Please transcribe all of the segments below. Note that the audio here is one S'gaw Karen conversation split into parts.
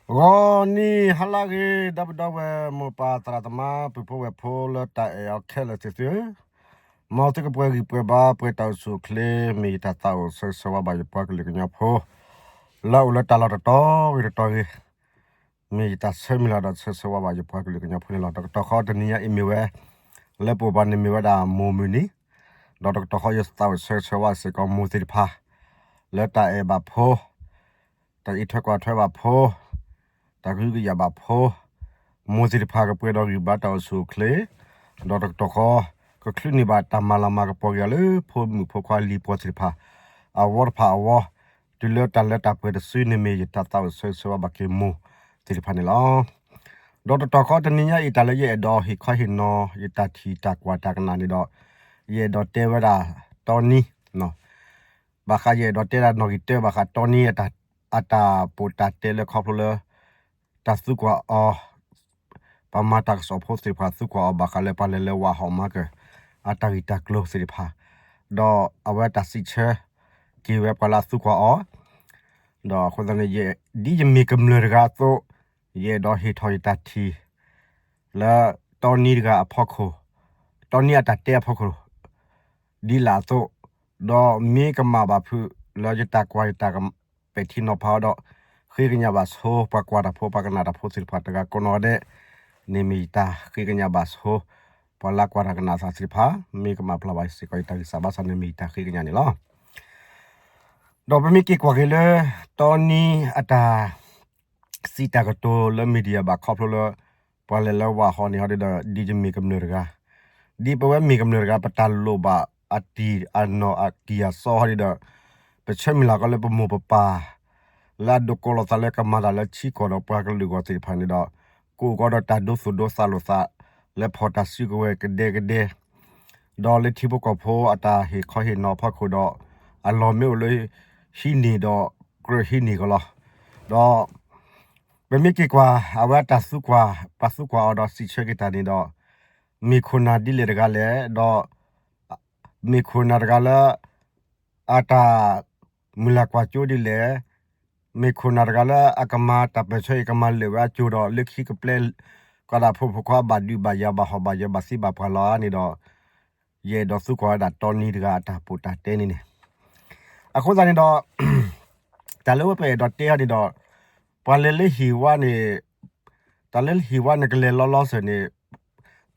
ဂီၤနံၤဟါလၢအဂ့ၤ ဒီပုၢ်ဒီဝဲၢ် မိၢ်ပၢ်သရၣ်သမါ ပုၢ်ဖိဝဲၢ်ဖိလၢတၢ်အဲၣ်အီၤခဲလၢာ်သ့ၣ်သုဧၢ, မ်သုကပှဲၤဂံၢ်ပှဲၤဘါ ပှဲၤတၢ်အိၣ်ဆူၣ်အိၣ်ချ့ မ့ၢ်ယတၢ်သးအိၣ်ဆၢဂ့ၤဆၢဝါဘၣ်ယပှၤကလုာ်ကညီဖိ လၢအအိၣ်လၢတၢ်လီၢ်တတီၤဂ့ၤတတီၤဂ့ၤ, မ့ၢ်ယတၢ်ဆၢမုၢ်လၢ်ဒီးဆၢဂ့ၤဆၢဝါဘၣ်ယပှၤကလုာ်ကညီဖိန့ၣ်လီၤ. တကတီၢ်ဃီတနံၤညါအံၤမ့ၢ်ဝဲ လၢပအိၣ်ပှၤန့ၣ်မ့ၢ်ဝဲဒၣ်မိၢ်မုၢ်နံၤ, ဒီးတကတီၢ်ဃီယသးအိၣ်ဆၢဂ့ၤဆၢဝါစ့ၢ်ကီးမိၢ်သ့ၣ်တဖၣ် လၢတၢ်အဲၣ်ဘၣ်ဖိ တၢ်အံးထွဲကွၢ်ထွဲဘၣ်ဖိ, တၢ်ကဟုကယာ်ဘၣ်ဖိ, မိၢ်သ့ၣ်တဖၣ်ကပှဲၤဒီးဂံၢ်ဘါတၢ်အိၣ်ဆူၣ်အိၣ်ချ့, ဒီးတကတီၢ်ဃီ ကချုးန့ၢ်ဘၣ်တၢ်မၤလၤမၤကပီၤက့ၤအီၤလၢ ဖိမုၣ်ဖိခွါလံၤပှီၢ်သ့ၣ်တဖၣ် အဝီတဖၣ်အဝီ, တုၤလၢတၢ်လၢတၢ်ပှဲၤတစုန့ၣ်မ့ၢ်ယတၢ်သးအိၣ်ဆၢဂ့ၤဆၢဝါဘၣ်က့ၤမိၢ်သ့ၣ်တဖၣ်န့ၣ်လီၤ. ဒီးတကတီၢ်ဃီတနံၤညါအံၤ တၢ်လၢယအဲၣ်ဒိးဟ့ၣ်ခီဟ့ၣ်နီၤ ယတၢ်ထံၣ်တၢ်ကွၢ်တၢ်ကနၣ်န့ၣ်ဒီး ယအဲၣ်ဒိးတဲဝဲဒၣ်တီနံ ဘၣ်ဃးယအဲၣ်ဒိးတဲဒၣ်နီၣ်ဂံၢ်တၢ ဘၣ်ဃးတီနံအတၢ် အတၢ်ပိာ်တၢ်တဲလၢခီဖျိလၢ တၢ်သံကွၢ်အီၤ, ပှၤမၤတၢ်ကစီၣ်ဖိသ့ၣ်တဖၣ်သံကွၢ်အီၤ ဘၣ်ဃးလၢပှၤလဲၤလၢဝၣ်ဟီၣ်မၤကၢၢ် အတၢ်ဂ့ၢ်တၢ်ကျိၤသ့ၣ်တဖၣ်, ဒီးအဝဲတၢ်စံးဆၢက့ၤဝဲပှၤလၢအသံကွၢ်အီၤ, ဒီးအဃိသတးန့ၣ် ဒ်ယမ့ၢ်ကမျၢၢ်တဂၤအသိး, ယအဲၣ်ဒိးဟ့ၣ်ထီၣ်ယတၢ်ထံၣ် လၢတီနံတဂၤအဖီခိၣ်, တီနံအတၢ်တဲအဖီခိၣ် ဒ်လာ်အသိး, ဒီးမ့ၢ်ကမၣ်ဘၣ်ဖုးလၢယတၢ်ကွၢ်ယတၢ်ပဲာ်ထံနီၤဖးအီၤဒီး ဃ့ကညးဘၣ်ဆိ ပှၤကွၢ်တၢ်ဖိပှၤကနၣ်တၢ်ဖိသ့ၣ်တဖၣ်တဂၤကိးနီၢ်ဂၤဒဲးန့ၣ် မ့ၢ်ယတၢ်ဃ့ကညးဘၣ်ဆိ, ပှၤလၢကွၢ်တၢ်ကနၣ်သ့ၣ်တဖၣ် မ့ၢ်ကမၤပျၢ်ဘၣ်စ့ၢ်ကီးယတၢ်ဂံၢ်စၢ်ဘါစၢ်န့ၣ် မ့ၢ်ယတၢ်ဃ့ကညးန့ၣ်လီၤ. ဒီးပမ့ၢ်က့ၤကွၢ်က့ၤလၢ တီနံအတၢ် စံးတၢ်ကတိၤလၢ media ဘၣ်ခီဖျိလၢ ပှၤလဲၤလၢဝၣ်ဟီၣ်န့ၣ်ဟီဒ်ဒီး ဒ်ယမ့ၢ်ကမျၢၢ်တဂၤ, ဒ်ပဝဲမ့ၢ်ကမျၢၢ်တဂၤ ပတၢ်လိၣ်ဘၣ်အတံၢ်အနီၢ်အကံၢ်အစီဟီဒ်ဒီး ပဆၢမုၢ်လၢ်ကီးလၢပမိၢ်ပပၢ် လၢအဒိးကိးလီၤသးလၢကမၤတၢ်လၢထံကီၢ်ဒီးပှၤကလုာ်အဂီၢ်သ့ၣ်တဖၣ်န့ၣ်ဒီး ကအိၣ်ကီးဒီးတၢ်ဒိသူၣ်ဒိသးလိာ်သး လၢဖီၣ်တၢ်စုကဝဲၤကဒဲကဒဲ ဒီးလၢထံဖိကီၢ်ဖိအတၢ်ဟ့ၣ်ခီဟ့ၣ်နီၤအဖီခိၣ်ဒီး အလီၢ်မ့ၢ်အိၣ်လၢ ဟံးန့ၢ်ဒီးကြၢးဟံးန့ၢ်ကီးလီၤ. ဒီး ပမ့ၢ်က့ၤကွၢ် အဝဲတၢ်သံကွၢ် ပှၤသံကွၢ်အီၤဒီးစံးဆၢက့ၤတၢ်န့ၣ်ဒီး မ့ၢ်ခိၣ်နၢ်ဒ်လဲၣ်တဂၤလဲၣ်, ဒီး မ့ၢ်ခိၣ်နၢ်တဂၤလၢ အတၢ်မုၢ်လၢ်ကွၢ်စိဒ်လဲၣ်, မ့ၢ်ခိၣ်နၢ်တဂၤလၢအကမၤတၢ်ပၢၢ်ဆၢအံၤ ကမၤလၢာ်ဝဲအစိၤဒီး လၢခံကပျဲ ကီးဒၣ်ဖိမုၣ်ဖိခွါဘၣ်ဒုးဘၣ်ယၤ ဘၣ်ဟီၣ်ဘၣ်ယၢၤ ဘၣ်သံဘၣ်ပှၢ်လီၤန့ၣ်ဒီး ယအဲၣ်ဒိးသံကွၢ်ဝဲဒၣ်တီနံတဂၤအတၢ်ပိာ်တၢ်တဲန့ၣ်န့ၣ်. အဃိသတးန့ၣ်ဒီး တၢ်လၢဝဲပအဲၣ်ဒိးတဲအီၤန့ၣ်ဒီး ပှၤလဲၤလၢဟံၣ်ဝါန့ၣ် တၢ်လၢဟံၣ်ဝါန့ၣ် ကလဲၤလီၤလီၤစၢၤန့ၣ်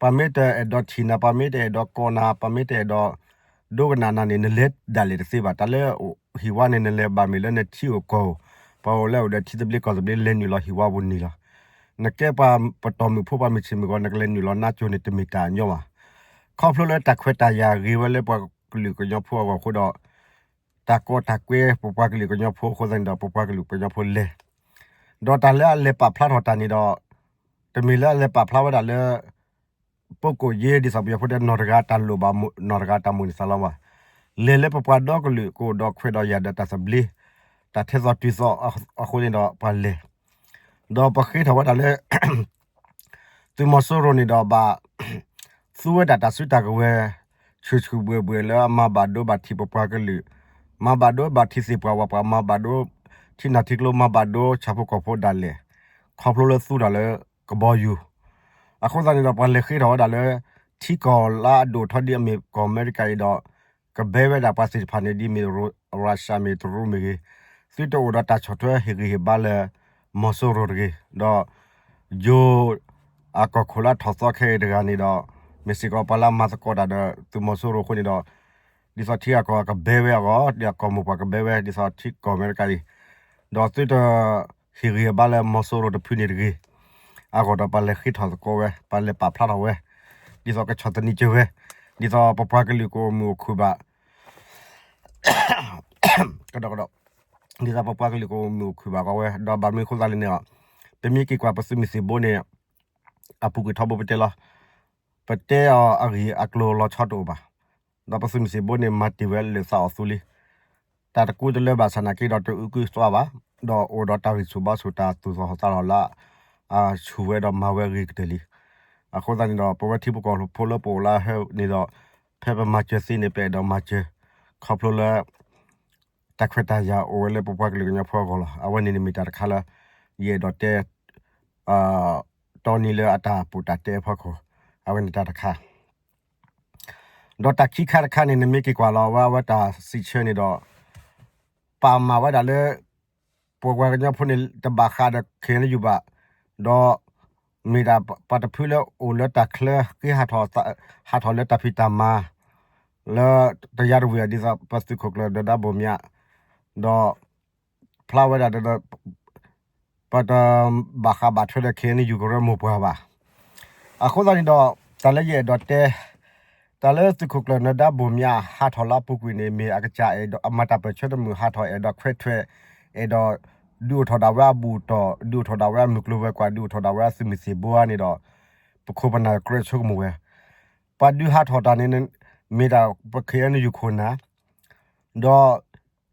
ပှၤမ့ၢ်တအဲၣ်ဒိးထံၣ်နၤ ပှၤမ့ၢ်တအဲၣ်ဒိးကိးနၤ ပှၤမ့ၢ်တအဲၣ်ဒိးဒိကနၣ်နၤန့ၣ် နလဲၤဒၣ်လဲာ်တသ့ဘၣ်. တၢ်လၢဟံၣ်ဝါန့ၣ် နလဲၤဘၣ်မ့ၢ်လၢနထံအိၣ်ကီၢ်အိၣ်, ပှၤအိၣ်လၢအိၣ်ဒီးထံသဘျ့ကီၢ်သဘျ့ လဲၤနုာ်လီၤဟံၣ်ဝါပူၤန့ၣ်လီၤ. နကဲပှၤပတီၢ်မုၢ်ဖိ ပှၤမုၢ်ဆ့ၣ်မုၢ်ဂီၤ နကလဲၤနုာ်လီၤနါစိၤန့ၣ် တမ့ၢ်တၢ်ညီဘၣ်. ခီဖျိလၢတၢ်ခွဲးတၢ်ယာ်ဂ့ၤဝဲလၢပှၤကလုာ်ကညီဖိအဂီၢ်အဃိဒီး တၢ်ကီတၢ်ကွဲ ပပှၤကလုာ်ကညီဖိအဃိသတးန့ၣ်ဒီး ပပှၤကလုာ်ကညီဖိလဲၤ, ဒီးတၢ်လၢအလဲၤပာ်ဖျါထီၣ်တၢ်န့ၣ်ဒီး တမ့ၢ်လၢအလဲၤပာ်ဖျါဝဲဒၣ်လၢ ပုၢ်ကိၣ်ယ့ ဒ်သိးပယီၤဖိတဲ နီၢ်တဂၤတၢ်လိၣ်ဘၣ် နီၢ်တဂၤတၢ်မိၣ်န့ၢ်သးလီၤဘၣ်. လဲၤလၢပပှၤဒီကလုာ်ကအိၣ်ဒီးခွဲးဒီးယာ်ဒီးတၢ်သဘျ့ တၢ်ထဲသိးတုၤသိးအဃိန့ၣ်ဒီးပှၤလဲၤ, ဒီးပဃ့ထီၣ်ဝဲဒၣ်လၢ သုးမီၤစိရိၤန့ၣ်ဒီးဘၣ် သူဝဲဒၣ်တၢ်စုတၢ်ကဝဲၤ ဆူၣ်ဆူၣ်ဘှဲၣ်ဘှဲၣ်လၢအမၤဘၣ်ဒိဘၣ်ထံးပပှၤကလုာ်, မၤဘၣ်ဒိဘၣ်ထံးသ့ၣ်ပှၢ်ဝၣ်ပှၢ် မၤဘၣ်ဒိထံနၢ်ထံကျိ မၤဘၣ်ဒိဆၣ်ဖိကီၢ်ဖိဒၣ်လဲာ်, ခီဖျိလၢသူတၢ်လၢကဘီယူၤ, အဃိသတးန့ၣ်ဒီးပှၤလဲၤဃ့ထီၣ်ဝဲဒၣ်လၢ ထံကီၢ်လၢအဒိၣ်ထီၣ်ဒ်အမ့ၢ်ကီၢ်အမဲရကၤအံၤဒီး ကဘဲဝဲဒၣ်ပှၤသ့ၣ်တဖၣ်န့ၣ် ဒ်မ့ၢ်ရၢၡါမ့ၢ်တရူးမ့ၢ်ဂ့ၤ, သုတအိၣ်ဒီးတၢ်ဆီၣ်ထွဲဟ့ၣ်ဂံၢ်ဟ့ၣ်ဘါလၢ မီၤစိရိၤတဂ့ၤ, ဒီး ယိၤ အကီၢ်ခိၣ်လၢအထီၣ်သီခဲအံၤတဂၤန့ၣ်ဒီး မ့ၢ်စ့ၢ်ကီးပှၤလၢအမၤသကိးတၢ်ဒီးသုးမီၤစိရိၤအဃိန့ၣ်ဒီး ဒ်သိးထံဂၤကီၢ်ဂၤကဘဲဝဲအဂီၢ် ဒ်အကီၢ်မိၢ်ပှၢ်ကဘဲဝဲ ဒ်သိးထံကီၢ်အမဲရကၤအံၤ, ဒီးသုတဟ့ၣ်ဂံၢ်ဟ့ၣ်ဘါလၢမီၤစိရိၤတဖုန့ၣ်တဂ့ၤ, အဂီၢ်ဒီးပှၤလဲၤဃ့ထီၣ်သကိးဝဲ ပှၤလဲၤပာ်ဖျါထီၣ်ဝဲ, ဒ်သိးကဆီၣ်သနံးစၢၤဝဲ, ဒ်သိးပပှၤကလုာ်ကအိၣ်မုာ်အိၣ်ခုၣ်ဘၣ် ကဒီးကဒီး, ဒ်သိးပပှၤကလုာ်ကအိၣ်မုာ်အိၣ်ခုၣ်ဘၣ်ကီးဝဲ ဒီးဘၣ်မနုၤအဃိသတးလဲၣ်န့ၣ်, ပမ့ၢ်က့ၤကွၢ်ပသုးမုၢ်သံၣ်ဘိန့ၣ် အပူၤကွံာ်ထီဘိပတဲလီၤ, ပတဲအီၤအဂ့ၢ်အကျိၤလီၤဆီတအိၣ်ဘၣ်, ဒီးပသုးမုၢ်သံၣ်ဘိန့ၣ် မၤတ့ၢ်ဝဲလၢာ်သးအီၣ်သူလံ, တၢ်တကူတလၢဘၣ်ဆၣ်နာ်က့ဒီးတအုးကုသွါဘၣ်, ဒီးအိၣ်ဒီးတၢ်ဂံၢ်ဆူၣ်ဘါဆူၣ်တၢ်သူၣ်ထီၣ်သးထီၣ်လၢ အဆူၣ်ဝဲဒီးမၤဝဲအဂ့ၤကတၢၢ်လံ. အဃိသတးန့ၣ်ဒီး ပဝဲထံဖိကီၢ်ဖိလၢပအိၣ်လၢဟဲန့ၣ်ဒီး ဖဲပမၤစၢၤသ့န့ၣ် ပအဲၣ်ဒိးမၤစၢၤ ခီဖျိလၢ တၢ်ခွဲးတၢ်ယာ်အိၣ်ဝဲလၢပပှၤကလုာ်ကညီဖိအဂီၢ်လီၤ. အဝဲန့ၣ်န့ၣ်မ့ၢ်တၢ်တခါလၢ ယအဲၣ်ဒိးတဲ တီနံၤလၢအတၢ်ပူးတၢ်တဲအဖီခိၣ် အဝဲန့ၣ်တၢ်တခါ ဒီးတၢ်ခံခါတခါန့ၣ် နမ့ၢ်က့ၤကွၢ်လီၤဝဲ အဝဲတၢ်စံးဆၢန့ၣ်ဒီး ပာ်မၤဝဲဒၣ်လၢ ပပှၤကညီဖိန့ၣ် တဘၣ်ဃးဒီး ခ့ၣ်အဲၣ်ယူၣ် ဘၣ်, ဒီး မ့ၢ်ဒၣ်ပှၤတဖုလၢအိၣ်လၢတၢ်ချၢ ဃ့ဟးထီၣ် ဟးထီၣ်လၢတၢ်ဖံးတၢ်မၤ လၢတယါတဝံၤ ဒ်သိးပသုးခိၣ်ကျၢၢ် ဒီးဒါဘိၣ်မၠး ဒီး ဖျါဝဲဒၣ်ဒီး ပတဘၣ်ဃးဘၣ်ထွဲဒီး ခ့ၣ်အဲၣ်ယူၣ် ကရၢမိၢ်ပှၢ်ဘၣ်. အဃိသတးန့ၣ်ဒီး တၢ်လၢယအဲၣ်ဒိးတဲ တၢ်လၢသုးခိၣ်ကျၢၢ် ဒီးဒါဘိၣ်မၠး ဟးထီၣ်လၢအပူၤကွံာ်န့ၣ် မ့ၢ်အကစၢ်အဲၣ်ဒိး အမၤတၢ်ပၢၢ်ဆၢတမုာ် ဟးထီၣ်အဲၣ်ဒိးခွဲးထွဲး အဲၣ်ဒိး ဒုးအိၣ်ထီၣ်ဒၣ်ဝဲအဘူၣ်တီၢ် ဒုးအိၣ်ထီၣ်ဒၣ်ဝဲအမုၢ်ကျိၤဝဲၤကွာ် ဒုးအိၣ်ထီၣ်ဒၣ်ဝဲအသုးမုၢ်သံၣ်ဘိဧါန့ၣ်ဒီး ပခိၣ်ပနၢ်ကြၢးဆိကမိၣ်ဝဲ ပှၤဒုးဟးထီၣ်တၢ်န့ၣ် မ့ၢ်ဒၣ်ပ ခ့ၣ်အဲၣ်ယူၣ် ခိၣ်နၢ် ဒီး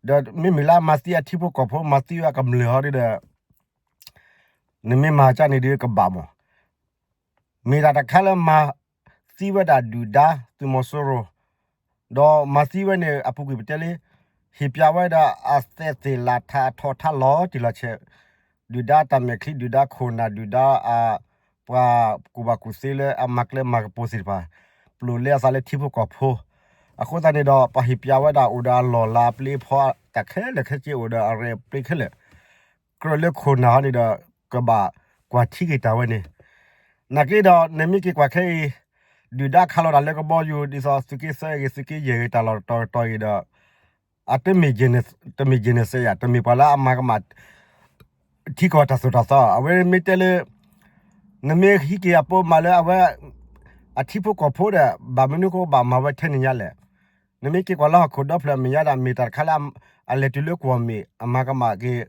ဒီးမ့မ့ၢ်လၢအမၤသံအထံဖိကီၢ်ဖိ မၤသံဝဲအကမျၢၢ်ဟီဒ်ဒီး နမ့ၢ်မၤကၢ်န့ၣ်ဒ်ကဘၣ်မး မ့ၢ်တၢ်တခါလၢမၤသံဝဲဒၣ်ဒုၣ်ဒါသုးမီၤစိရိၤ ဒီးမၤသံဝဲန့ၣ် အပူၤကွံာ်ပတဲလံ ဟ့ၣ်ပၠးဝဲဒၣ်အသဲးသ့ၣ်လးထးအထီထါလီၤတံၢ်လီၤဆဲး ဒုၣ်ဒါတၢ်မဲာ်ချံ ဒုၣ်ဒါခိၣ်နၢ် ဒုၣ်ဒါအ ပှၤကူၣ်ဘၣ်ကူၣ်သ့လၢအမၤကျဲမၤကပူၤသ့ၣ်တဖၣ် ပျိာ်လဲအသးလၢထံဖိကီၢ်ဖိ အဃိသတးန့ၣ်ဒီး ပှၤဟ့ၣ်ပၠးဝဲဒၣ်အိၣ်ဒီးအလီၢ်လၤအပျ့အဖီ တၢ်ခဲလၢာ်ခဲဆ့အိၣ်ဒီးအရဲၣ်အပျ့ခဲလၢာ် ကြၢးလၢခိၣ်နၢ်ဟီန့ၣ်ဒီး ကဘၣ်ကွၢ်ထံက့ၤတၢ်ဝဲန့ၣ် နာ်က့ဒီး နမ့ၢ်က့ၤကွၢ်ခဲအံၤ ဒုၣ်ဒါခးလီၤတၢ်လၢကဘီယူၤ ဒ်သိးသုးက့သၢဂ့ၤ သုးက့ယဲၢ်ဂ့ၤ တၢ်လီၢ်တတီၤတတီၤအံၤဒီး အတမ့ၢ် တမ့ၢ် genocide ယါ တမ့ၢ်ပှၤလၢအမၤကမၣ် ထံကီၢ်တၢ်သိၣ်တၢ်သီ အဝဲမ့ၢ်တဲလၢ နမ့ၢ်ဟံးက့ၤအပိမးလၢအဝဲ အထံဖိကီၢ်ဖိဒီး ဘၣ်မနုၤဃိဘၣ်မၤဝဲထဲန့ၣ်ညါလဲၣ်. နမ့ၢ်က့ၤကွၢ်လၢဟီၣ်ခိၣ်ဒီဖျၢၣ်အမဲာ်ညါဒၣ် မ့ၢ်တၢ်တခါလၢ အလဲၤတုၤလၢကွီၢ်မ့ၢ် အမၤကမၣ်က့ၤ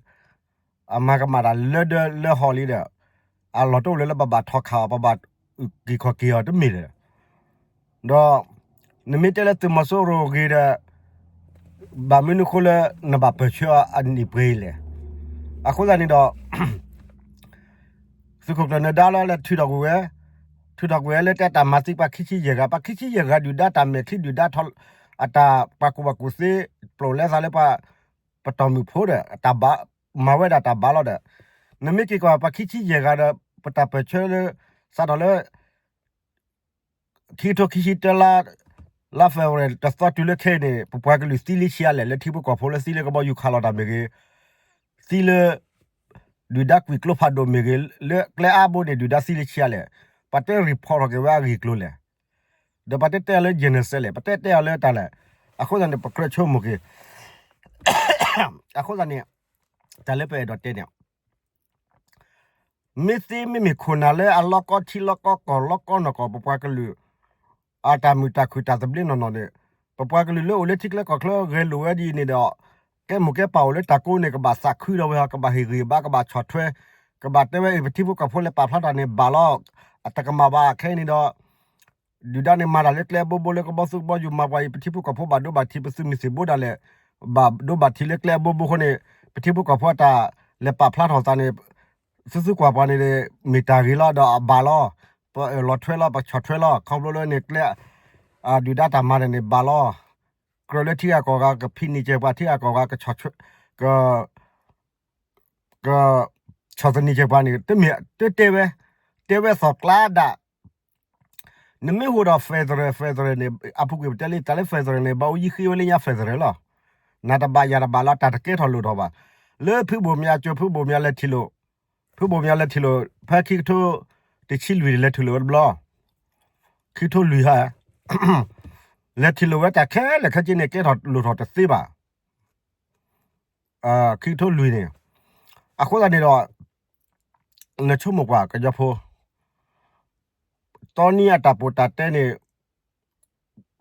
အမၤကမၣ်တၢ်လၢဒၢလၢဟီၣ်လံဒီး အလီၢ်တအိၣ်လၢၤလၢပဘၣ်ထီၣ်ခးအီၤ ပဘၣ်အုၣ်က့ၤခီၣ်က့ၤအီၤတမ့ၢ်ဒီး ဒီး နမ့ၢ်တဲလၢသုးမီၤစိရိၤဂ့ၤဒီး ဘၣ်မနုၤဃိလၢနဘၣ်ပၢၢ်ဆၢအနံၣ်ပှဲၤအံၤလဲၣ်. အဃိသတးန့ၣ်ဒီး သုးခိၣ်ကျၢၢ်နၢၤဒါလီၤလၢထုးထီၣ်ကွံာ်ဝဲ, ထုးထီၣ်ကွံာ်ဝဲလၢတဲတၢ်မၤသံပှၤခံဆံယဲၢ်ဂၤ, ပှၤခံဆံယဲၢ်ဂၤဒုၣ်ဒါတၢ်မဲာ်ချံဒုၣ်ဒါထီၣ် အတၢ်ပှၤကူၣ်ဘၣ်ကူၣ်သ့ ပျိာ်လဲသးလၢပှၤ ပတီၢ်မုၢ်ဖိဒီး တၢ်ဘၣ် မၤဝဲဒၣ်တၢ်ဘၣ်လီၤဒီး နမ့ၢ်က့ၤကွၢ်ပှၤခံဆံယဲၢ်ဂၤဒီး ပတၢ်ပၢၢ်ဆၢလၢ စးထီၣ်လၢ ခံကထိခံဆံတၢလါ လါ February တသီတုၤလၢခဲအံၤန့ၣ် ပပှၤကလုာ်သံလၢဆံးအါလဲၣ်, လၢထံဖိကီၢ်ဖိလၢသံလၢကဘီယူၤခးလီၤတၢ်မ့ၢ်ဂ့ၤ, သံလၢ ဒုၣ်ဒါကွံာ်ကျိဖးဒိၣ်မ့ၢ်ဂ့ၤ, လၢကျဲအါဘိန့ၣ် ဒုၣ်ဒါသံလၢဆံးအါလဲၣ်, ပှၤတဲ report ထီၣ်က့ၤဝဲအဂ့ၢ်အကျိၤလဲၣ်, ဒီးပှၤတဲတဲအီၤလၢ genocide လဲၣ်, ပှၤတဲတဲအီၤလၢတၢ်လဲၣ်, အဃိသတးန့ၣ် ပကြၢးဆိကမိၣ်က့ၤ အဃိသတးန့ၣ် တၢ်လၢပအဲၣ်ဒိးတဲန့ၣ် မ့ၢ်သ့မ့မ့ၢ်ခိၣ်နၢ်လၢအလီၤကီထံလီၤကီကီၢ်လီၤကီနီၢ်ကီၢ် ပပှၤကလုာ် အတၢ်မုာ်တၢ်ခုၣ်တၢ်သဘျ့နီၢ်နီၢ်န့ၣ်, ပပှၤကလုာ်လၢအိၣ်လၢထံကျဲကီၢ်ချၢဂဲၤလိာ်ဝဲဒ်အံၤန့ၣ်ဒီး ကဲမိၢ်ကဲပၢ်အိၣ်လၢတၢ်ကိးန့ၣ် ကဘၣ်သးခုဒီးဝဲဟီ ကဘၣ်ဟ့ၣ်ဂံၢ်ဘါ ကဘၣ်ဆီၣ်ထွဲ, ကဘၣ်တဲဝဲအံၤ ပထံဖိကီၢ်ဖိလဲၤပာ်ဖျါတၢ်န့ၣ်ဘၣ်လီၤ, အတကမၣ်ဘၣ်ခဲအံၤန့ၣ်ဒီး ဒုၣ်ဒါန့ၣ်မၤတၢ်လၢကျဲအဘိဘိလၢကဘီသူကဘီယူၤမၤပှၤအံၤ ပထံဖိကီၢ်ဖိဘၣ်ဒိဘၣ်ထံး ပသုးမုၢ်သံၣ်ဘိဒၣ်လဲာ် ဘၣ်ဒိဘၣ်ထံးလၢကျဲအဘိဘိအဃိန့ၣ် ပထံဖိကီၢ်ဖိအတၢ်လဲၤပာ်ဖျါထီၣ်သးန့ၣ် သုသူကွၢ်ပှၤန့ၣ် မ့ၢ်တၢ်ဂ့ၤလီၤဒီးအဘၣ်လီၤ, ပအၢၣ်လီၤထွဲလီၤ ပဆီၣ်ထွဲလီၤ ခီဖျိလၢန့ၣ်ကျဲ ဒုၣ်ဒါတၢ်မၤတၢ်န့ၣ်ဘၣ်လီၤ, ကြၢးလၢထံဂၤကီၢ်ဂၤကဖံးန့ၢ်ကဲပှၤ ထံဂၤကီၢ်ဂၤက ကဆီၣ်သနံးကဲပှၤန့ၣ် တမ့ၢ်တတဲဝဲ, တဲဝဲသီၣ်ကျါဒၣ်, နမ့ၢ်အိၣ်ဒီး federal federal န့ၣ် အပူၤကွံာ်ပတဲလံ တၢ်လၢ federal န့ၣ် ဘၣ်အိၣ်ယံၤဃ့ဝဲလၢညါ federal လီၤ, နၤတဘၣ်ယၤတဘၣ်လီၤ တၢ်တကဲထီၣ်လိၣ်ထီၣ်ဘၣ်, လၢဖုဘိၣ်မၠးကၠိ ဖုဘိၣ်မၠးလဲၤထံၣ်လိာ် ဖဲခံကထိတဆံလွံၢ်န့ၣ် လဲၤထံၣ်လိာ်ဝဲတဘျီ, ခံကထိလွံၢ်ဟါ လဲၤထံၣ်လိာ်ဝဲတၢ်ခဲလၢာ်ခဲဆ့န့ၣ် ကဲထီၣ်လိၣ်ထီၣ်တသ့ဘၣ် ခံကထိလွံၢ်န့ၣ်, အဃိသတးန့ၣ်ဒီး နဆိကမိၣ်ကွၢ်ကညီဖိ, တီနံၤအတၢ်ပီးတၢ်တဲန့ၣ်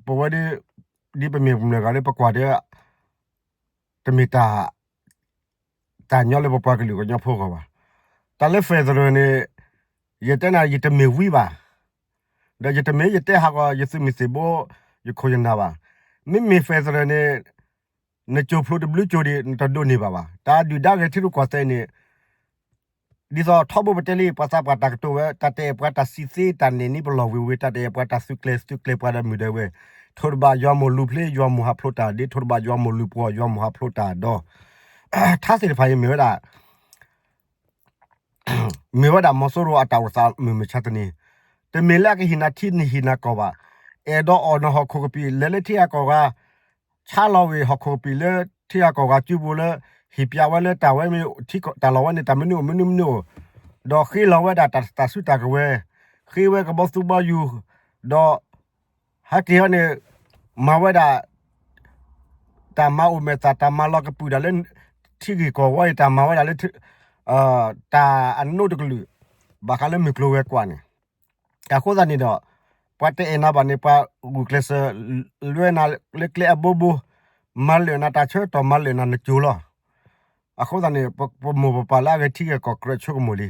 ပဝဲဒၣ် ဒ်ပမ့ၢ်မုၢ်ဂၤလၢပကွၢ်ဒီး တမ့ၢ်တၢ် တၢ်ညီလၢပပှၤကလုာ်ကညီဖိဂီၢ်ဘၣ်. တၢ်လၢ federal န့ၣ် ယတဲနၤ ယတမ့ၢ်ဝံဘၣ်, ဒီးယတမ့ၢ်ယတဲဟးဂီၤ ယသုးမုၢ်သံၣ်ဘိ ယခိၣ်ယနၢ်ဘၣ်. မ့မ့ၢ် federal န့ၣ် နကၠိဖျိတဘျုးကၠိဒံး နတဒိးန့ၢ်ဘၣ်ဘၣ်. တၢ်ဒုၣ်ဒါဂဲၤထံရူၢ်ကီၢ်သဲးန့ၣ် ဒ်သိးထီဘိပတဲလံ ပှၤသးပှၢ်တၢ်ကတိၤဝဲ တၢ်တအဲၣ်ပှၤတၢ်စံးသ့ တၢ်နဲၣ်နံပလီၢ်ဝ့ၤဝ့ၤ တၢ်တအဲၣ်ပှၤတၢ်သုးကျဲၤ သုးကျဲၤပှၤဒီးမုၢ်ဒဲးဝဲ, ထိၣ်တဘၣ်ယွၤမိၢ်လူၤဖျ့ ယွၤမိၢ်ဟးဖျိးတၢ်ဒ့, ထိၣ်တဘၣ်ယွၤမိၢ်လူၤပှီၢ် ယွၤမိၢ်ဟးဖျိးတၢ်ဒီး ထါသ့ၣ်တဖၣ်အံၤမ့ၢ်ဝဲဒၣ် မ့ၢ်ဝဲဒၣ်မီၤစိရိၤအတၢ်အိၣ်သးမုၢ်မဆါတနံၤ, တမ့ၢ်လၢအကဟ့ၣ်နၤထံနဟ့ၣ်နၤကီၢ်ဘၣ်, အဲၣ်ဒိးအီၣ်နဟီၣ်ခိၣ်ကပံာ် လဲၤလၢထံဂၤကီၢ်ဂၤ, ဆါလီၤဝ့ၢ်ဟီၣ်ခိၣ်ကပံာ်လၢထံဂၤကီၢ်ဂၤစုပူၤလၢ ဟ့ၣ်ပၠးဝဲလၢတၢ်ဝဲမ့ၢ် တၢ်လီၢ်ဝဲန့ၣ် တၢ်မနုၤအိၣ်မနုၤမနုၤအိၣ်, ဒီးဃ့လီၤဝဲဒၣ်တၢ်စုတၢ်ကဝဲၤ, ဃ့ဝဲကဘီသူဘီယူၤ, ဒီး ဟဲက့ၤဟီန့ၣ် မၤဝဲဒၣ် တၢ်မၤအိၣ်မဲာ်သၣ် တၢ်မၤလီၤကပုာ်ဒၣ်လၢ ထံဂ့ၢ်ကီၢ်ဝီအံၤ တၢ်မၤဝဲဒၣ်လၢ တၢ်အနိးတကလုာ် ဘၣ်ဃးလၢမုၢ်ကျိၤဝဲၤကွာ်န့ၣ်, အဃိသတးန့ၣ်ဒီး ပှၤတအဲၣ်နၤဘၣ်န့ၣ် ပှၤဂုာ်ကျဲးစၢး လွဲနၤလၢကျဲအဘိဘိ, မၤလၢာ်နၤတၢ်ဆၢကတီၢ် မၤလၢာ်နၤနကိၤလီၤ. အဃိသတးန့ၣ် ပမိၢ်ပပၢ်လၢအဂဲၤထံဂဲၤကီၢ်ကြၢးဆိကမိၣ်လံ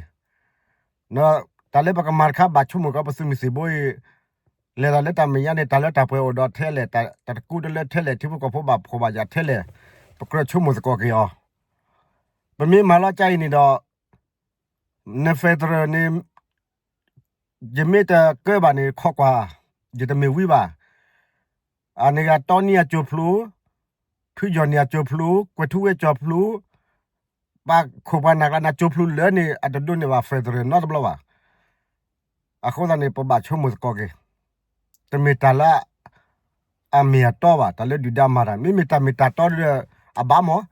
တၢ်လၢပကမၤတခါဘၣ်ဆိကမိၣ်ကီး ပသုးမုၢ်သံၣ်ဘိအံၤ လဲၤတၢ်လၢတၢ်မဲာ်ညါန့ၣ် တၢ်လၢတၢ်ပှဲၤအိၣ်ဒီးထဲလဲၣ်, တၢ်တကူတလၢထဲလဲၣ်, ထံဖိကီၢ်ဖိဘၣ်ဖှီၣ်ဘၣ်ယာ်ထဲလဲၣ်, ပကြၢးဆိကမိၣ်သကိးက့ၤအီၤ, ပမ့ၢ်မၤလီၤကါအံၤန့ၣ်ဒီး န federal န့ၣ် ယမ့ၢ်တကၢဘၣ်န့ၣ် ခိးကွၢ်, ယတမ့ၢ်ဝံဘၣ်. အန့ၣ်ဂ့ၤ တီနံအကၠိၤဖျိ, ဖုယီၢ်န့ၣ်အကၠိၤဖျိ, ကွဲၤထူဝ့ကၠိၤဖျိ, ပှၤခိၣ်ပှၤနၢ်ကျါန့ၣ် ကၠိၤဖျိလၢန့ၣ် အတဒိးန့ၢ်ဘၣ် federal နီတဘျီဘၣ်. အဃိသတးန့ၣ် ပဘၣ်ဆိကမိၣ်သကိးက့ၤ, တမ့ၢ်တၢ်လၢ အမ့ၢ်အတီဘၣ်, တၢ်လၢဒုၣ်ဒါမၤတၢ်, မ့မ့ၢ်တၢ်မ့ၢ်တၢ်တီဒီး အဘၣ်မး,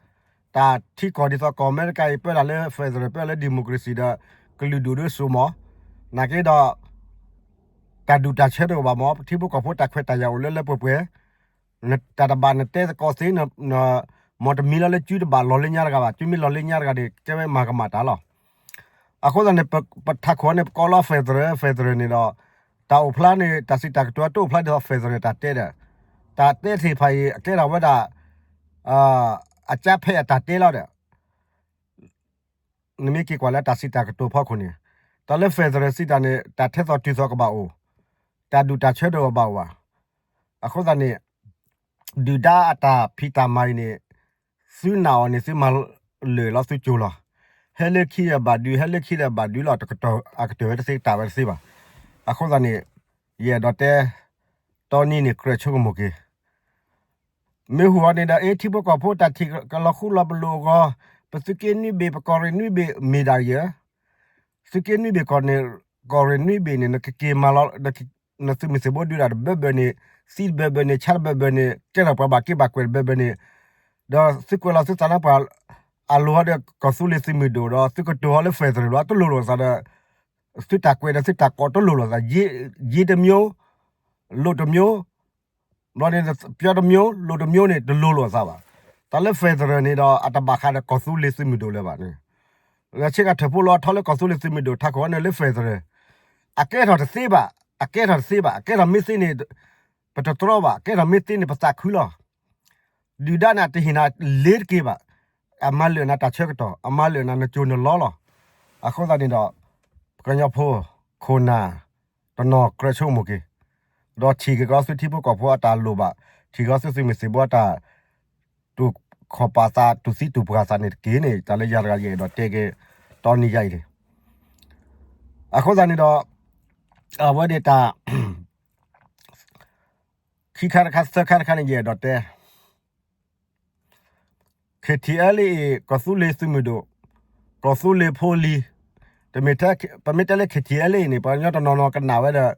တၢ်ထံကီၢ်ဒ်သိးကီၢ်အမဲရကၤအံၤ ပၢတၢ်လၢ federal ပၢလၢ democracy ဒီး ကလုာ်ဒူၣ်ဒ်စိၤမး, နာ်က့ဒီး တၢ်ဒူၣ်တၢ်ဆၢတအိၣ်ဘၣ်မး, ထံဖိကီၢ်ဖိတၢ်ခွဲးတၢ်ယာ်အိၣ်လၢလၢပှဲၤပှဲၤ, တၢ်တဘၣ်နတဲသကိးသ့ မ်တမံၤလီၤလၢ ကၠူတဘၣ်လီၤလၢညါတဂၤဘၣ်, ကၠူမ့ၢ်လီၤလၢညါတဂၤန့ၣ် ကဲဝဲမၤကမၣ်တၢ်လီၤ. အဃိသတးန့ၣ် ပထးခိၣ်န့ၣ် ပကိးလီၤ federal federal န့ၣ်ဒီး တၢ်အိၣ်ဖျါန့ၣ် တၢ်စံးတၢ်ကတိၤတအိၣ်ဖျါဒ်သိး federal တၢ်တဲဒီး တၢ်တဲသ့ၣ်တဖၣ်အံၤ အကဲထီၣ်ဝဲဒၣ် အကၠါဖဲအတၢ်တဲလီၤဒီး နမ့ၢ်က့ၤကွၢ်လၢတၢ်စံးတၢ်ကတိၤဖီခိၣ်န့ၣ် တၢ်လၢ federal စံးတၢ်န့ၣ် တၢ်ထဲသိးတုၤသိးကဘၣ်အိၣ်, တၢ်ဒူၣ်တၢ်ဆၢတအိၣ်ဘၣ်အိၣ်ဘၣ်. အဃိသတးန့ၣ် ဒုၣ်ဒါအတၢ်ဖံးတၢ်မၤအံၤန့ၣ် သုနာ်အီၤန့ၣ် သုမၤလၢာ်လီၤသုကၠိၤလီၤ. ဟဲလၢခံဒီးဘၣ်ဒုး, ဟဲလၢခံဒီးဘၣ်ဒုးလီၤ, တကတီၢ်အကတၢၢ်ဝဲတသ့ တၢ်ဝဲတသ့ဘၣ်. အဃိသတးန့ၣ် ယအဲၣ်ဒိးတဲ တီနံန့ၣ် ကြၢးဆိကမိၣ်က့ၤ မ့ၢ်ဟူးအီၤန့ၣ်ဒီး အ့ ထံဖိကီၢ်ဖိတၢ်ထံၣ်ကလီၤဃူလီၤပလိာ်အဂီၢ်, ပသုးက့နွံဘ့ၣ် ပကီၢ်ရ့ၣ်နွံဘ့ၣ်မ့ၢ်ဒၣ်ယဲ, သုးက့နွံဘ့ၣ် ကီၢ်ရ့ၣ်နွံဘ့ၣ်န့ၣ် နကက့ၤမၤလီၤ, နသုးမုၢ်သံၣ်ဘိဒုးတၢ်တဘၢဘၢန့ၣ်, သံတဘၢဘၢန့ၣ်, ဆါတဘၢဘၢန့ၣ်, ကဲထီၣ်ပှၤဘၣ်က့ဘၣ်ကွဲးတဘၢဘၢန့ၣ်, ဒီးသုကွဲးလီၤသုသးလၢပှၤ အလိၤဟီဒီး ကီၢ်သူလ့ၤသုးမုၢ်ဒိၣ်ဒီး သုကတိၤဟီလၢ federal လီၤ တလိၤလိာ်သးဒီး သုတၢ်ကွဲးဒီးသုတၢ်ကိးတလိၤလိာ်သး, ယ့တမျိုး, လိၤတမျိုး, ဘျီန့ၣ် ပြောတမျိုး လိၤတမျိုးန့ၣ် တလိၤလိာ်သးဘၣ်. တၢ်လၢ federal န့ၣ်ဒီး အတဘၣ်ဃးဒီးကီၢ်သူလ့ၤသုးမုၢ်ဒိၣ်လၢၤဘၣ်န့ၣ်, ဆ့ကၤထၢၣ်ဖိလီၤထီလၢကီၢ်သူလ့ၤသုးမုၢ်ဒိၣ် ထးခိၣ်န့ၣ်လၢ federal အကဲထီၣ်တသ့ဘၣ်, အကဲထီၣ်တသ့ဘၣ်, အကဲထီၣ်မ့ၢ်သ့န့ၣ် ပတတြီဘၣ်, အကဲထီၣ်မ့ၢ်သ့န့ၣ် ပသးခုလီၤ. ဒုၣ်ဒါန့ၣ်တဟ့ၣ်နၤလ့ၤတက့ၢ်ဘၣ်, အမၤလၢာ်နၤတၢ်ဆၢကတီၢ်, အမၤလၢာ်နၤနကိၤနလီလီၤ. အဃိသတးန့ၣ်ဒီး ပကညီဖိ ခိၣ်နၢ် တနီၤကြၢးဆိကမိၣ်က့ၤ, ဒီးထံၣ်က့ၤကီးသုထံဖိကီၢ်ဖိအတၢ်လိၣ်ဘၣ်, ထံၣ်က့ၤကီးသုသုးမုၢ်သံၣ်ဘိအတၢ် တူၢ်ခီၣ်ပာ်သး တူၢ်သံတူၢ်ပှၢ်သးန့ၣ်တက့ၢ်န့ၣ် တၢ်လၢယၤတဂၤယအဲၣ်ဒိးတဲက့ၤ တီနံၤယါအံၤန့ၣ်. အဃိသတးန့ၣ်ဒီး အဝဲန့ၣ်တၢ် ခံခါတခါ သၢခါတခါန့ၣ် ယအဲၣ်ဒိးတဲ KTLA ကီၢ်သူလ့ၤသုးမုၢ်ဒိၣ်, ကီၢ်သူလ့ၤဖိလံၤ, တမ့ၢ်ထဲ ပမ့ၢ်တဲလၢ KTLA န့ၣ် ပှၤကညီတနီၤနီၤကနၣ်ဝဲဒီး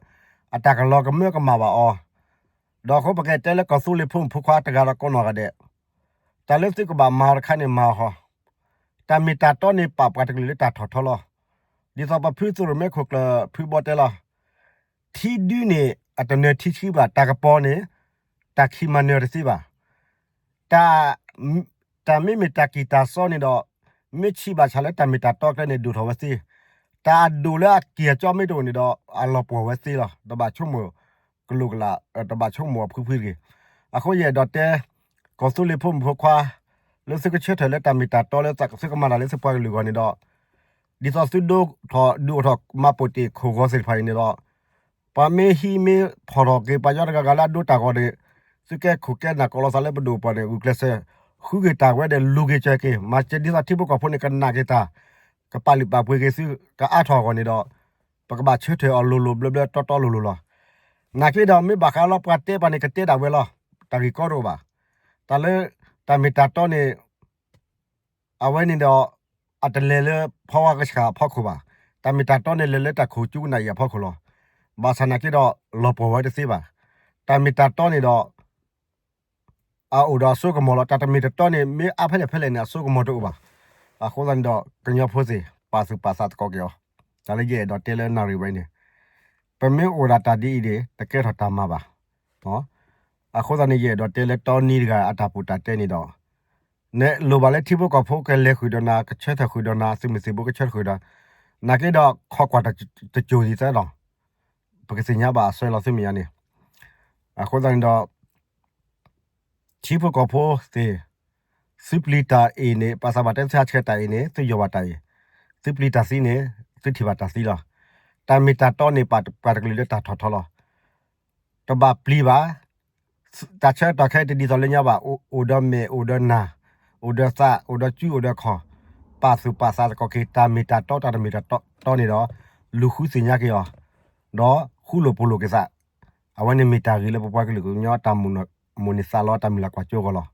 အတၢ်ကလီၤကမၢကမၣ်ဘၣ်အီၤ, ဒီးအဃိပကတဲလၢကီၢ်သူလ့ၤဖိမုၣ်ဖိခွါတဂၤဒီးကိးနီၢ်ဂၤဒဲး, တၢ်လၢသုကဘၣ်မၤအီၤတခါန့ၣ်မၤအီၤဃီ, တၢ်မ့ၢ်တၢ်တီန့ၣ်ပာ်ပှၤတကလုာ်လၢတၢ်ထီၣ်ထီလီၤ. ဒ်သိးပဖုသုးရိၣ်မဲခိၣ်ကျၢၢ်ဖုဘီတဲလီၤ ထံဒုန့ၣ် အတနၢၤထံဆှံဘၣ်, တၢ်ကပီၤန့ၣ် တၢ်ခံးမၤနၢၤတသ့ဘၣ်. တၢ် တၢ်မ့မ့ၢ်တၢ်ကံၢ်တၢ်စီန့ၣ်ဒီး မ့ၢ်ဆံးဘၣ်ဆၣ်လၢတၢ်မ့ၢ်တၢ်တီကျဲန့ၣ် ဒိၣ်ထီၣ်ဝဲသ့, တၢ်အဒိၣ်လၢအကံၢ်အစီမ့ၢ်တအိၣ်န့ၣ်ဒီး အလီၤပှီၢ်ဝဲသ့လီၤ. တဘၣ်ဆိကမိၣ်ကလိာ်ကလာ်, တဘၣ်ဆိကမိၣ်အဖှံဖှံတဂ့ၤ. အဃိယအဲၣ်ဒိးတဲ ကီၢ်သူလ့ၤဖိမုၣ်ဖိခွါ လၢသုကဆၢထၢၣ်လၢတၢ်မ့ၢ်တၢ်တီလၢသုကမၤတၢ်လၢသုပှၤကလုာ်အဂီၢ်န့ၣ်ဒီး ဒ်သိးသုဒိၣ်ထီၣ်ဒုးအိၣ်ထီၣ်မၤပိာ်တ့ၢ်ခိၣ်ဂီၤသ့ၣ်တဖၣ်အံၤန့ၣ်ဒီး ပှၤမ့ၢ်ဟံးမ့ၢ်ဖီၣ်ထီၣ်က့ၤပှၤကညီတဂၤဂၤလၢအဒိတၢ်ဂီၤန့ၣ် သုကဲခိၣ်ကဲနၢ်ကိးလီၤသးလၢပဒိၣ်ပှၤန့ၣ် ဂုာ်ကျဲးစၢး ဃုက့ၤတၢ်ဝဲဒီးလူၤက့ၤစၢၤက့ၤ မၤစၢၤဒ်သိးထံဖိကီၢ်ဖိန့ၣ် ကနၣ်က့ၤတၢ် ကပာ်လုၢ်ပာ်ပှ့ၤက့ၤသု ကအါထီၣ်အဂီၢ်န့ၣ်ဒီး ပကဘၣ်ဆၢထၢၣ်အီၤလိၤလိၤဘျၢဘျၢတီတီလိၤလိၤလီၤ. နာ်က့ဒီးမ့ၢ်ဘၣ်ဃးလီၤပှၤတဲပှၤန့ၣ် ကတဲဒၣ်ဝဲလီၤ. တၢ်ဂ့ၢ်ကီတအိၣ်ဘၣ်. တၢ်လၢတၢ်မ့ၢ်တၢ်တီန့ၣ် အဝဲန့ၣ်ဒီး အတလဲၤလၢဖီဝါကဆှၣ်အဖီခိၣ်ဘၣ်. တၢ်မ့ၢ်တၢ်တီန့ၣ် လဲၤလၢတၢ်ခိၣ်ကၠူကနၣ်အံၤအဖီခိၣ်လီၤ. ဘၣ်ဆၣ်နာ်က့ဒီး လီၤပှီၢ်ဝဲတသ့ဘၣ်. တၢ်မ့ၢ်တၢ်တီန့ၣ်ဒီး အအိၣ်ဒီးအစိကမီၤလီၤ. တၢ်တမ့ၢ်တၢ်တီန့ၣ် မ့ၢ်အါဖဲလဲၣ်ဖဲလဲၣ်န့ၣ် အစိကမီၤတအိၣ်ဘၣ်. အဃိသတးန့ၣ်ဒီး ကညီဖိသ့ၣ် ပာ်သူၣ်ပာ်သးသကိးက့ၤအီၤ. တၢ်လၢယအဲၣ်ဒိးတဲလၢနၣ်ရံၣ်ဝဲအံၤန့ၣ် ပမ့ၢ်အိၣ်ဒၣ်တၢ်ဒ်အံၤန့ၣ် တကဲထီၣ်တၢ်မၤဘၣ်. အဃိသတးန့ၣ် ယအဲၣ်ဒိးတဲလၢတီနံတဂၤအတၢ်ပူၤတၢ်တဲန့ၣ်ဒီး နလိၣ်ဘၣ်လၢထံဖိကီၢ်ဖိကလဲၤဃုာ်ဒီးနၤ ကဆၢထၢၣ်ဃုာ်ဒီးနၤ သုးမုၢ်သံၣ်ဘိကဆၢထၢၣ်ဃုာ်ဒီး နာ်က့ဒီးခိးကွၢ်တစိၤဒ်သိးဒီး ပကသ့ၣ်ညါဘၣ်အစွဲလီၤသုမဲာ်ညါန့ၣ်. အဃိသတးန့ၣ်ဒီး ထံဖိကီၢ်ဖိသ့ၣ် သုပျံၤတၢ်အ့ၣ်န့ၣ် ပှၤသးဘၣ်တဲသုဟးဆှဲးတၢ်အ့ၣ်န့ၣ် သုယီၢ်ဘၣ်တၢ်အ့ၣ်, သုပျံၤတၢ်သံန့ၣ် သုထံၣ်ဘၣ်တၢ်သံလီၤ. တၢ်မ့ၢ်တၢ်တီန့ၣ် ပှၤတကလုာ်လၢတၢ်ထီၣ်ထီလီၤ. တဘၣ်ပျံၤဘၣ်, တၢ်ဆၢကတီၢ်ခဲအံၤတဒ်သိးလၢညါဘၣ်, အိၣ်ဒီးမဲာ် အိၣ်ဒီးနၢ် အိၣ်ဒီးသး အိၣ်ဒီးစု အိၣ်ဒီးခီၣ်, ပာ်သူၣ်ပာ်သးသကိးက့ၤ တၢ်မ့ၢ်တၢ်တီ တၢ်တမ့ၢ်တၢ်တီန့ၣ်ဒီး လူၤဃုသ့ၣ်ညါက့ၤအီၤ, ဒီးဃူလိာ်ဖိးလိာ်က့ၤသး, အဝဲန့ၣ်မ့ၢ်တၢ်ဂ့ၤလၢပပှၤကလုာ်ကညီတၢ်မိၣ်န့ၢ်သးလီတၢ်မုၢ်လၢ်ကွၢ်စိအဂီၢ်လီၤ.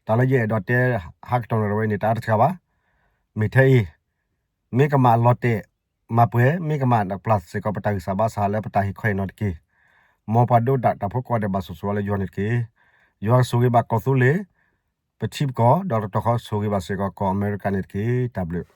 တၢ်လၢယအဲၣ်ဒိးတဲဟးကတီၢ်န့ၣ်ဝဲန့ၣ် တၢ်အါတစှၤဘၣ်, မ့ၢ်ထဲအံၤ မ့ၢ်ကမၣ်လီၤတဲာ်မၤပှဲၤ မ့ၢ်ကမၣ်နပျၢ်စ့ၢ်ကီးပတၢ်ဂံၢ်စၢ်ဘါစၢ်လၢပတၢ်ဟ့ၣ်ခီဟ့ၣ်နီၤတက့ၢ်. မ်ပှၤဒိကနၣ်တၢ်ဖိကိးဂၤဒဲးဘၣ်ဆိၣ်ဂ့ၤဆိၣ်ဝါလၢယွၤန့ၣ်တက့ၢ်. ယွၤကဆိၣ်ဂ့ၤဘၣ်ကီၢ်သူလ့ၤ ပထံပကီၢ် ဒီးတကတီၢ်ဃီဆိၣ်ဂ့ၤဘၣ်စ့ၢ်ကီးကီၢ်အမဲရကၤန့ၣ်တက့ၢ်. တၢ်ဘျုး